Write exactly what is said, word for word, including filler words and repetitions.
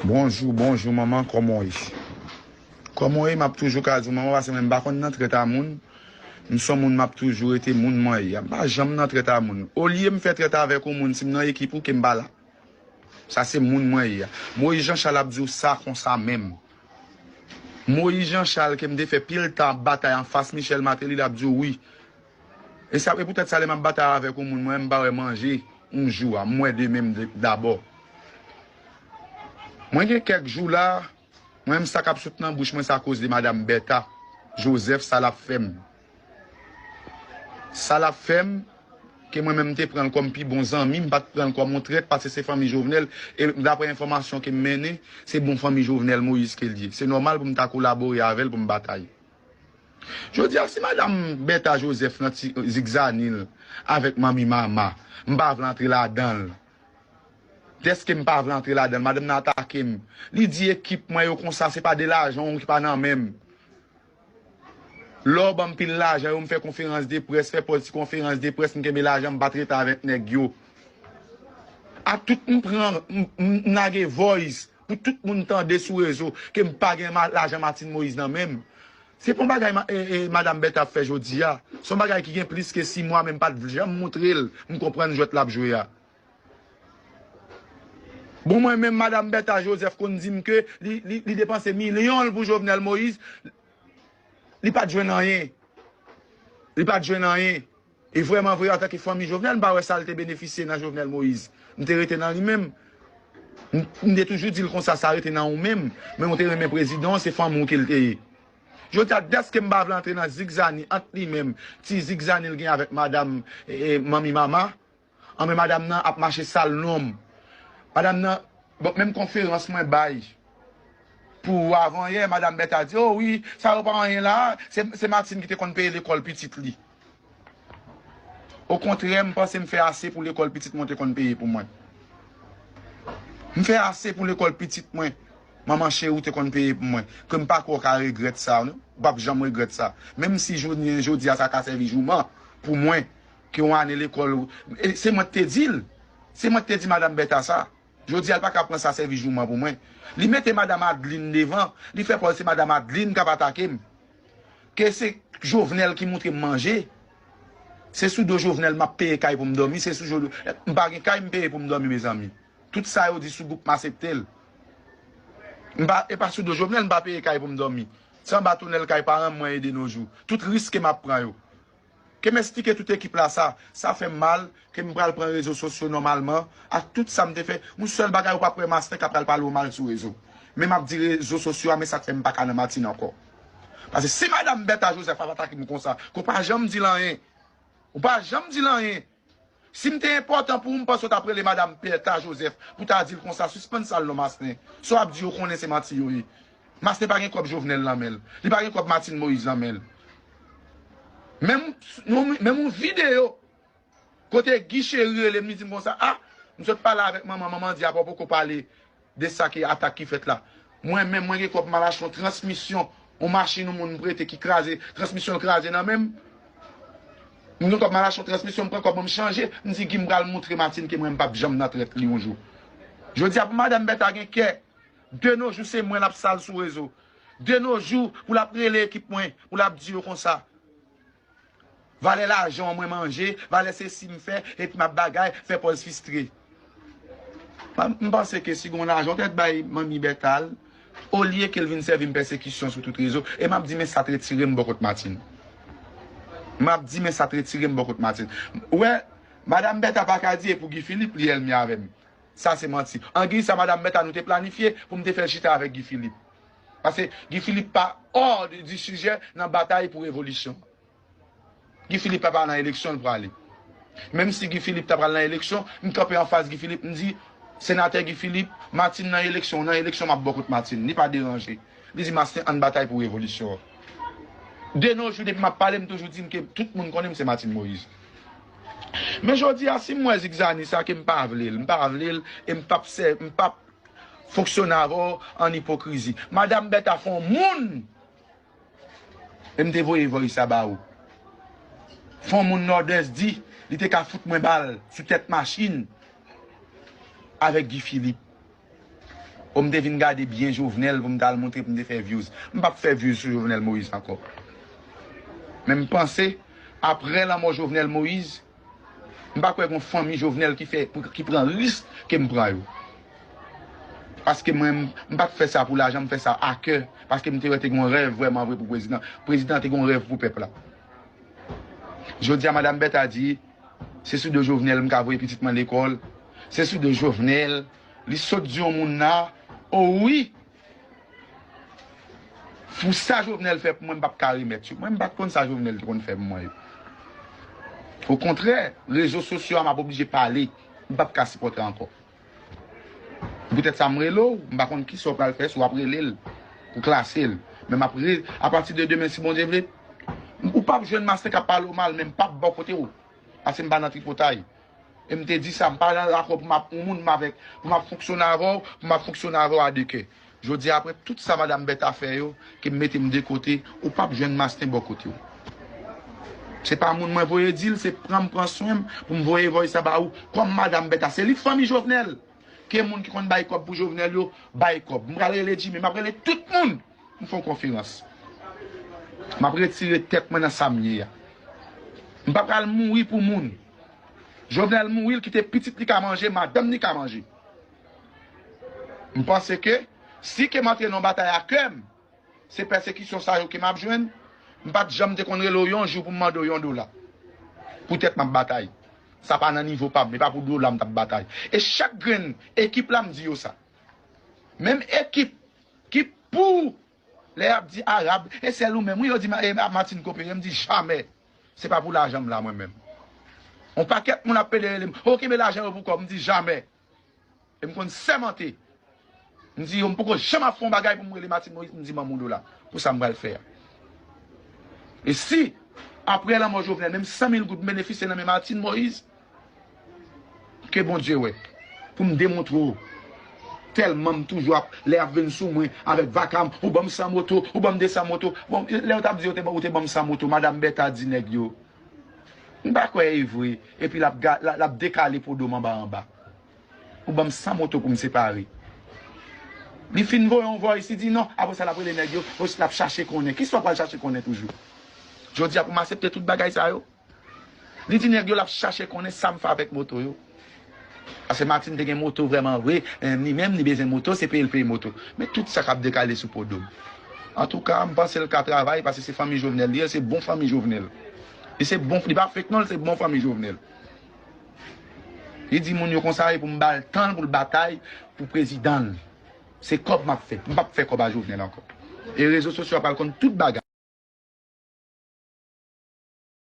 Bonjou, bonjou manman, kòman w ye? Kòman w ye? M ap toujou ka di w manman, paske mwen m pa konn nan trèt a moun. M se yon moun, m ap toujou rete moun mwen ye a. M pa janm nan trèt a moun. Olye m fè trèt avèk yon moun, si m nan ekip ou, ke m pa la. Sa se moun mwen ye a. Moyiz Jan Chal ap di w sa konsa menm. Moyiz Jan Chal ke m te fè pil tan ap batay anfas Michel Martelly, l ap di w wi. E sa, e poutèt sa, lè m ap batay avèk yon moun, mwen, m pa wè manje yon jou a, m wè demen m de- dabò. Mwen gen kèk jou la, mwen, m sa k ap sot nan bouch mwen, sa akoz de madanm Bèta Jozèf, sa l ap fè m. Sa l ap fè m, ke mwen menm, m te pran l kòm pi bon zanmi, m pa t pran l kòm yon trèt, paske se fanmi Jovenel, e daprè enfòmasyon ke m mennen, se bon fanmi Jovenel Moïse ke l ye. Se nòmal pou m ta kolabore avè l pou m batay. Jodi a, si madanm Bèta Jozèf nan ti zigzani l avèk manmi Mama, m pa vle antre ladan l. Dèske m pa vle antre ladan l, madanm nan atake m. Li di ekip mwen yo konsa, se pa de lajan w ki pa nan men m. Lè w ban m pil lajan yo, m fè konferans de près, fè pòz ti konferans de près, m kenbe lajan, m pa t rete avèk nèg yo. A tout m pran, m, m, m lage voice pou tout moun tande sou rezo ke m pa gen ma- lajan Martine Moïse nan men m. Se pa yon bagay ma- e, e, madanm Bèta ap fè jodi a. Se yon bagay ki gen plis ke sis mwa, men m pa t janm montre l m konprann jwèt l ap jwe a. Bon, mwen menm, madanm Bèta Jozèf konn di m ke li, li, li depanse milyon l pou Jovenel Moïse, li pa t jwenn anyen. Li pa t jwenn anyen. E vrèman vre, antanke fanmi Jovenel, m pa wè sa l te benefisye nan Jovenel Moïse. M te rete nan li menm. M, m te toujou di l konsa, sa rete nan ou menm. Men ou te renmen prezidan, se fanmi w ke l te ye. Jodi a, dèske m pa vle antre nan zigzani ant li menm, ti zigzani l gen avèk madanm, e, e, manmi Mama, anben madanm nan ap mache sal non m. Madanm nan, bon, menm konferans mwen bay pou avanyè, madanm Bèta di, o wi, sa yo pa anyen la, se, se Martine ki te konn peye lekòl pitit li. Okontrè, m panse m fè ase pou lekòl pitit mwen te konn peye pou mwen. M fè ase pou lekòl pitit mwen. Manman cheri w te konn peye pou mwen. Ke m pa kwè w ka regrèt sa, non. Ou p ap janm regrèt sa. Menm si jounen jodi a sa ka sèvi jouman pou mwen, ke yon ane lekòl, e se mwen k te di l. Se mwen k te di madanm Bèta sa. Jodi a, l pa ka pran sa sèvi jouman pou mwen. Li mete madanm Adeline devan, li fè pòz se madanm Adeline k ap atake m. Ke se Jovenel ki montre m manje. Se sou do Jovenel m ap peye kay pou m dòmi, se sou jo- m pa gen kay m peye pou m dòmi, mezanmi. Tout sa yo di sou gwoup m asepte l. M pa, e pa sou do Jovenel m pa peye kay pou m dòmi. Se anba tonèl kay paran m mwen ye de nos jours. Tout risk ke m ap pran yo. Ke m esplike tout ekip la sa. Sa fè m mal, ke m pral pran rezo sosyo nòmalman, ak tout sa m te fè. Yon sèl bagay ou p ap wè Masten k ap pral pale w mal sou rezo. Men m ap di rezo sosyo a, men sa k fè m pa ka nan Martine ankò. Paske si madanm Bèta Jozèf ap atake m konsa, ke w pa janm di l anyen. Ou pa janm di l anyen. Si m te enpòtan pou ou, m panse w t ap rele madanm Bèta Jozèf pou ta di l konsa, sispann sal non Masten. Sa w ap di yo konnen se manti yo ye. Masten pa gen kòb Jovenel nan men l. Li pa gen kòb Martine Moïse nan men l. Menm yon, menm yon videyo kote Guy Chéry rele m, li di m konsa, a, m sot pale avèk manman, manman di apa w poko pale de sa ki atak ki fèt la. Mwen menm, mwen gen kòb m al achte yon transmisyon, yon machin yon moun m prete ki kraze, transmisyon l kraze nan men m. M gen kòb m al achte yon transmisyon, m pran kòb mwen m chanje, m di Guy m pral moutre Martine ke mwen m p ap janm nan trèt li yon jou. Jodi a pou madanm Bèta gen kè, de nos jours se mwen l ap sal sou rezo. De nos jours pou l ap rele ekip mwen, pou l ap di yo konsa. Valè lajan mwen manje, valè sesi m fè, epi m ap bagay, fè pòz fistre. M, m panse ke si gon lajan w tèt bay manmi Bèta l, olye ke l vin sèvi m pèsekisyon sou tout rezo, e m ap di men sa t retire m bò kot Martine. M ap di men sa t retire m bò kot Martine. Ou wè, madanm Bèta pa ka di e pou Guy Philippe li ènmi avè m. Sa se manti. Angiy sa madanm Bèta nou te planifye pou m te fè l chita avèk Guy Philippe. Paske Guy Philippe pa hors du sujet nan batay pou revolisyon. Guy Philippe pa nan eleksyon l prale. Menm si Guy Philippe ta pral nan eleksyon, m kanpe anfas Guy Philippe, m di, senatè Guy Philippe, Martine nan eleksyon, nan eleksyon m ap bò kot Martine, li pa deranje. Li di Masten ann batay pou revolisyon an. De nos jours depi m ap pale, m toujou di m ke tout moun konnen m se Martine Moïse. Men jodi a, si m wè zigzani sa ke m pa vle l, m pa vle l, e m p ap sè, m p ap fonksyone avè w an ipokrizi. Madanm Bèta fè yon moun e m te voye voice sa ba ou. Fè yon moun Nòdès di li te ka fout mwen bal sou tèt machin avèk Guy Philippe. O, m te vin gade byen Jovenel pou m t al montre pou m te fè views. M p ap fè views sou Jovenel Moïse ankò. Men m panse, apre lanmò Jovenel Moïse, m pa kwè gen yon fanmi Jovenel ki fè, ki pran risk ke m pran yo. Paske mwen, m pa t fè sa pou lajan, m fè sa a kè. Paske m te wè te gen yon rèv vrèman vre pou prezidan. Prezidan te gen yon rèv pou pèp la. Jodi a, Madanm Bertha di, se sou do Jovenel m ka voye pitit mwen lekòl. Se sou do Jovenel. Li sot di yon moun la, o wi, pou sa Jovenel fè pou mwen, m p ap ka remèt yo. Mwen, m pa t konn sa Jovenel te konn fè pou mwen yo. Okontrè, rezo sosyo a, m ap oblije pale. M p ap ka sipòte ankò. Poutèt sa, m rele w, m pa konn kisa w pral fè, si w ap rele l pou klase l. Men m ap re, apati de demen, si Bondye vle, ou p ap jwenn masten k ap pale w mal, men m p ap bò kote w. Paske m pa nan tripotay. E m te di sa, m pa nan dakò pou m ap yon moun m avèk, pou m ap fonksyone avè w, pou m ap fonksyone avè w a de kè. Jodi a, apre tout sa Madanm Bertha fè yo, ke m mete m de kote, ou p ap jwenn masten bò kote w. Se pa moun mwen voye di l, se pran m pran swen m pou m voye voice sa ba ou. Kòm Madanm Bertha, se li k fanmi Jovenel. Ke moun ki konn bay kòb pou Jovenel yo, bay kòb. M pral rele Jimmy, m ap rele tout moun pou m fè yon konferans. M ap retire tèt mwen nan sa m ye a. M pa pral mouri pou moun. Jovenel mouri, l kite pitit li ka manje, madanm li ka manje. M panse ke si ke m antre nan batay a kè m, se pèsekisyon sa yo ke m ap jwenn. M pa t janm te konn rele w yon jou pou m mande w yon dola. Poutèt m ap batay. Sa pa nan nivo pa m, e pa pou dola m t ap batay. E chak grenn ekip la, m di yo sa. Menm ekip ki pou, lè y ap di Arab, e sèl ou menm, wi, yo di, e Martine Copéré, m di jamè. Se pa pou lajan m la, mwen menm. On pakèt moun ap pede rele m, o, kenbe lajan yo pou kò w, m di jamè. E m konn sèmante. M di yo, m poko janm ap fè yon bagay pou m rele Martine Moïse, m di ban m yon dola pou sa m pral fè a. E si, apre lanmò Jovenel, menm san mil goud m benefisye nan men Martine Moïse, ke Bondye wè, pou m demontre w, tèlman m toujou ap, lè y ap vin sou mwen avèk vakam, ou ban m san moto, ou ban m de san moto. Bon, lè yo t ap di yo te ban, ou te ban m san moto, Madanm Bertha di nèg yo, m pa kwè e vre. Epi l ap ga-, l ap, l ap dekale podo m anba anba. Ou ban m san moto pou m separe. Li fin voye yon voice, li di non, apre sa l ap rele nèg yo, l ap chache konnen. Kisa w pral chache konnen toujou? Jodi a pou m aksepte tout bagay sa yo? Li di nèg yo l ap chache konnen sa m fè avèk moto yo. Paske Martine te gen moto vrèman vre, men li menm li bezwen moto, se peye l peye moto. Men tout sa k ap dekale sou podo m. Antouka, m panse l ka travay, paske se fanmi Jovenel li ye, se bon fanmi Jovenel. Li se bon, li pa fake non, li se bon fanmi Jovenel. Li di moun yo konsa, e pou m ba l tan l pou l batay pou prezidan l. Se kòb m ap fè. M p ap fè kòb a Jovenel ankò. E rezo sosyo a pral konn tout bagay.